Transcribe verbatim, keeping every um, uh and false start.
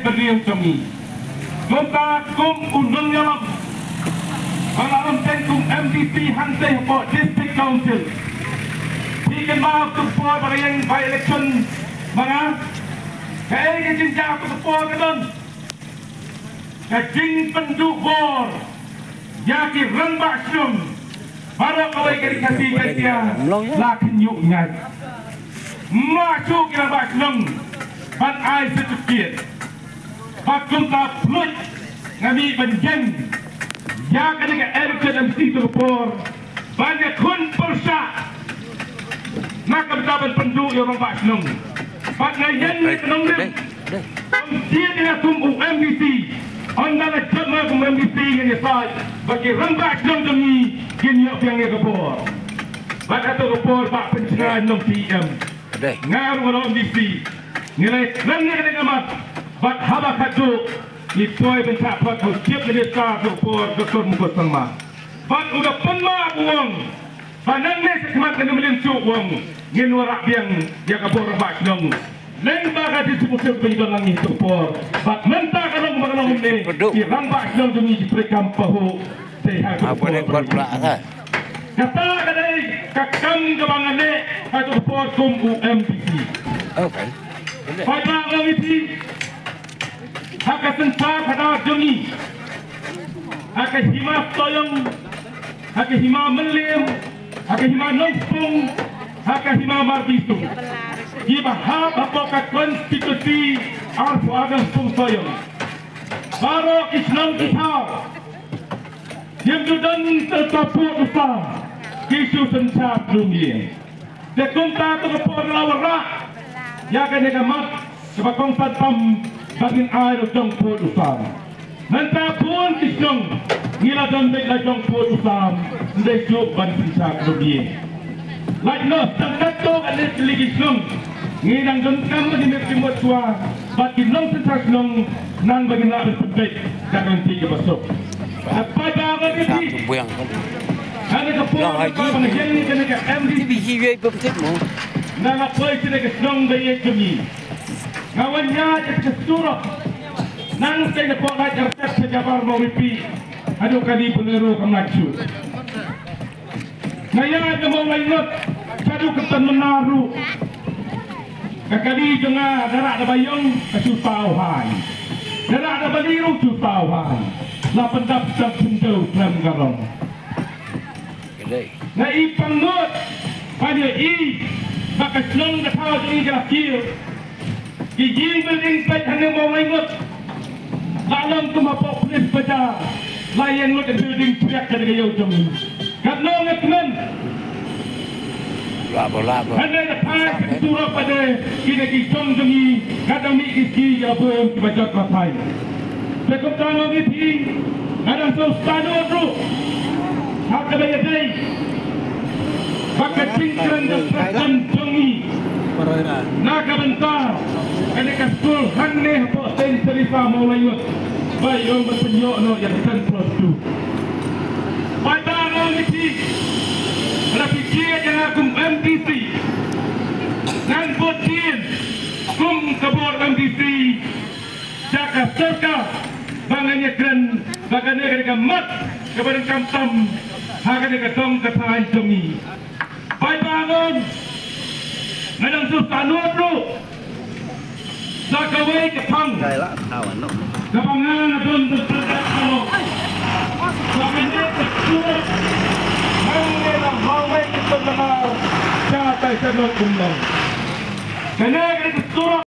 ka ri jong ngi. Kumta kum u nongïalam ba nga long teng kum M D C hangtei hapoh District Council, phi kynmaw tu por ba ka ïeng by election ma nga, kaei ka jingjia tu por ka don? Ka jingpynduh bor ïa ki rangbah shnong baroh kawei ka ri Khasi Jaiñtia la khynñiuh ïaid. Ym lah shuh ki rangbah shnong ban ai certificate. Bad kumta pynlut nga mih ban ïeng ïa kane ka election M C tu ka por ban ïakhun pyrshah na ka bynta ban pynduh ïa u rangbah shnong. Bad nga ïeng na ka nongrim. Ym jia ïa kum u M D C. Ynda la jop nga kum u M D C ngan ïasaid ba ki rangbah shnong jong ngi kin ïoh biang ïa ka bor. Bad kato ka por ba pynshai nong C E M. Nga ruh nga long M D C. Ngi la kren ïa kane ka mat. Bad haba khatduh ngi poi ban shah phah ha u Chief Minister ka por Doctor Mukul Sangma. Bad u da pynmap u ong ba nangne shakhmat ka Nongmylliem Shuh u ong ngin wanrah biang ïa ka bor rangbah shnong. Lyngba ka distribution ba ngi don lang ngi tu por. Bad mynta ka long ba ka long ne ki rangbah shnong jong ngi ki treikam pahuh. Te ha ka por kata ka dei ka kam kaba nga leh ha ka por kum u M D C. Paidbah, nga ong ïa phi, ha ka synshar khadar jong ngi, ha ka hima Sohiong, ha ka hima Mylliem, ha ka hima Nongspung, ha ka hima Marbisu, kiba hap hapoh ka konstituensi arphew ar Nongspung Sohiong, baroh ki shnong ki thaw kim ju don tang pud u sam, ki shu synshar lum ïing. Te kumta tu ka por la wanrah ïa kane ka mat kaba kongsan tam ba ngin ai ruh jong pud u sam. Mynta bun ki shnong ngi la don beit la jong pud u sam, ym dei shuh ban synshar lum ïing. Lait noh tang katto katne tylli ki shnong ngi nang donkam ba ngin ïa pynmut shuwa bad ki nongsynshar shnong nang ba ngin lah ban pynbeit da ka lynti kaba suk. Te paidbah, nga ong ïa phi, kane ka por ba nga ïeng kane ka M D C, nga la poi sha kane ka shnong ba ïeit jong ngi. Nga wan ïaid sha ka surok nang sha ka Port Lait Archet sha Jabar Mawripi haduh kali Bolero kam lait shuh. Nga ïaid na Mawlaingut shaduh Kynton Mynnar ruh. Ka kali jong nga da rah da ba ïong ka shu saw hai. Da rah da ba li ruh shu saw hai. La pyndap sha khyndew khlem ka rong. Nga i pangnud ban ïohi ba ka shnong ka thaw jong ngi ka la kiew. Ki ïing building peit hangne Mawlaingut. La long kum hapoh Police Bazar. La ïeng lut building chriak ka dei ka ïew jong ngi. Katno nga kmen. Hynrei da phai sha ki surok pat de kine ki jong jong ngi, ka dang mih ki ski ïa bun kiba jot ba phai. Te kumta nga ong ïa phi, nga dang sngewsih nud ruh ha kaba ïadei bad ka jingkren jong President jong ngi na ka bynta kane ka skul hangne hapoh Saint Teresa Mawlaingut ba ïoh ban pynïoh noh ïa ka ten plus two. Paidbah, nga ong ïa phi, lada phi jied ïa nga kum M D C, ngan bud dien kum ka bor M D C sha ka sorkar ba ngan ïakren ba kane ka dei ka mat kaba donkam tam ha kane ka dong ka thaiñ jong ngi. Paidbah, nga ong, nga dang sngewsih nud ruh da kawei ka phang kaba nga nga don ban pynbeit halor. Ba kane ka surok hangne na Mawlai Kynton Mynnar sha tai sha Nongkumlong. Kane ka dei ka surok